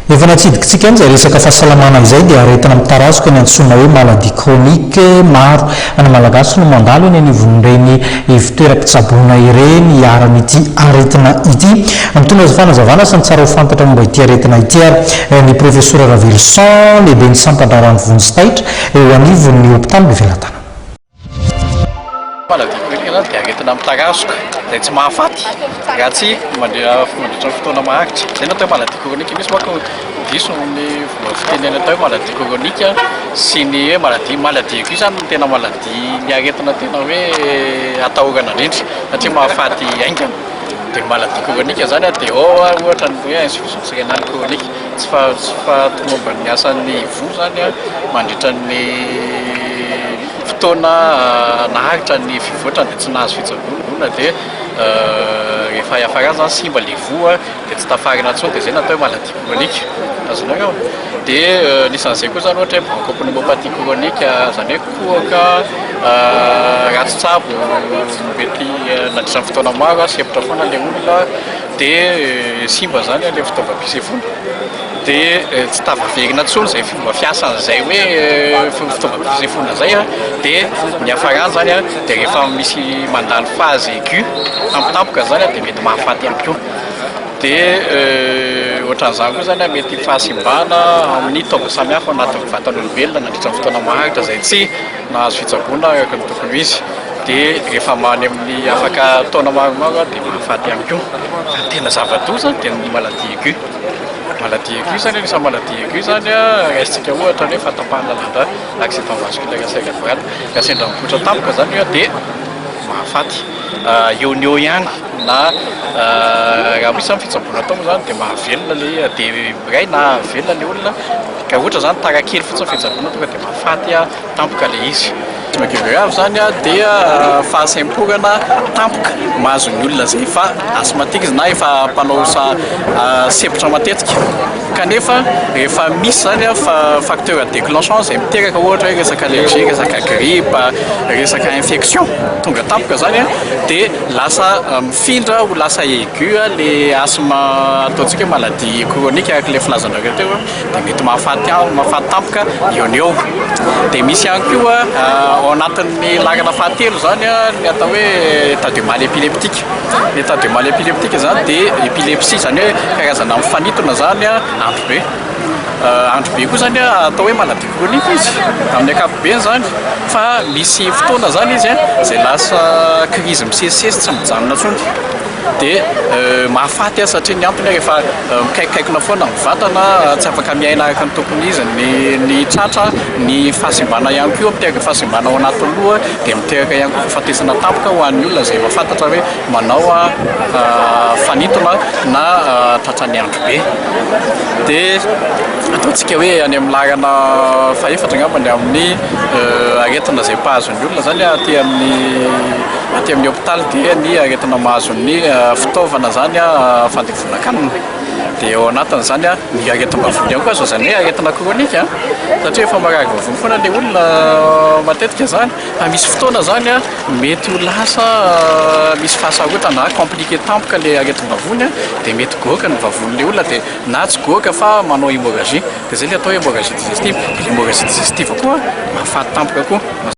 Efa natsidikitsika ihany izay resaka fahasalamana izay dia aretina mitarazoka ny antsoina hoe maladie chronique. Maro ny Malagasy no mandalo eny anivon'ireny ivon-toeram-pitsaboana ireny iharan'ity aretina ity. Mitondra fanazavana sy ny tsara ho fantatra momba ity aretina ity ary ny Profesora Raveloson, lehiben'ny sampan-draharahan'ny vonjy taitra eo anivon'ny hopitaly Befelatanana. Maladie chronique zany dia aretina mitarazoka izay tsy mahafaty raha tsy mandritra ny fotoana maharitra. Izay no atao hoe maladie chronique. Misy manko diso ny fomba fitenenana atao hoe maladie chronique sy ny hoe maladie maladie aiguë zany no tena maladie ny aretina tena hoe atahorana indrindra satria mahafaty haingana. Dia ny maladie chronique zany dia ao ohatra ny hoe insuffisance rénale chronique, tsy fahatomomban'ny asan'ny voa zany mandritra ny fotoana naharitra ny fivoatrany dia tsy nahazo fitsaboana dia rehefa hiafarany zany simba ilay voa dia tsy tafarina intsony dia izay no atao hoe maladie chronique, azonareo? Dia anisan'izay koa zany ohatra hoe bronchopneumopathie chronique izany hoe kohaka ratsy tsabo mety nandritra ny fotoana maro, sempotra foana ilay olona dia simba zany ilay fitaovam-pisefoana. Dia tsy tafaverina intsony izay fomba fiasan'izay hoe fitaovam-pisefoana izay an, dia ny hiafarany izany an, dia rehefa misy mandalo phase aiguë tampotampoka izany an, dia mety mahafaty ihany koa. Dia ohatran'izany koa izany an, mety fahasimbana amin'ny taova samihafa ao anatin'ny vatan'olombelona nandritra ny fotoana maharitra izay tsy nahazo fitsaboana araka ny tokony ho izy. Dia rehefa any amin'ny afaka taona maromaro an, dia mahafaty ihany koa. Fa ny tena zava-doza dia ny maladie aiguë. Maladie aiguë zany, anisan'ny maladie aiguë zany an, raisintsika ohatra ny hoe fahatapahana lalan-drà, accident vasculaire cérébral, raha sendra mipoitra tampoka zany io dia mahafaty eo no eo ihany na raha misy zany fitsaboana atao moa zany dia mahavelona le dia iray na velona le olona ka ohatra zany tara kely fotsiny fitsaboana tonga dia mahafaty tampoka le izy. Ny grave zany dia fahasemporana tampoka mahazo ny olona izay efa asthmatique izy na efa mpanao sempotra matetika kanefa rehefa misy zany facteur déclenchant izay miteraka ohatra hoe resaka allergie, resaka grippe, resaka infection tonga tampoka zany dia lasa mifindra ho lasa aigu le asthme ataontsika hoe maladie chronique araka ilay filazanareo teo. dia mety mahafaty mahafaty tampoka eo no eo. Dia misy ihany koa ao anatin'ny laharana fahatelo izany ny atao hoe état de mal épileptique. Ny état de mal épileptique izany dia épilepsie izany hoe karazana mifanintona izany andro be. Andro be koa izany atao hoe maladie chronique izy amin'ny ankapobeny izany fa misy fotoana izany izy izay lasa crise misesisesy tsy mijanona intsony. Dia mahafaty aho satria ny antony rehefa mikaikaikona foana ny vatana, tsy afaka miaina araka ny tokony izy ny ny tratra, ny fahasimbana ihany koa miteraka fahasimbana ao anatin'ny loha dia miteraka ihany koa fahafatesana tampoka ho an'ny olona izay efa fantatra hoe manao fanintona na tratran'ny andro be. Dia ataontsika hoe any amin'ny laharana fahefatra angamba ny amin'ny aretina izay mpahazo ny olona izany aty amin'ny Aty amin'ny hopitaly dia ny aretina mahazo ny fitaovana izany fandevonan-kanina. Dia ao anatin'izany ny aretim-bavony ihany koa azo lazaina hoe aretina chronique satria efa marary vavony foana ilay olona matetika izany. Fa misy fotoana izany mety ho lasa misy fahasarotana na compliqué tampoka ilay aretim-bavony dia mety goaka ny vavonin'ilay olona dia na tsy goaka fa manao hémorragie. Dia izay ilay atao hoe hémorragie digestive. Dia ilay hémorragie digestive koa mahafaty tampoka koa.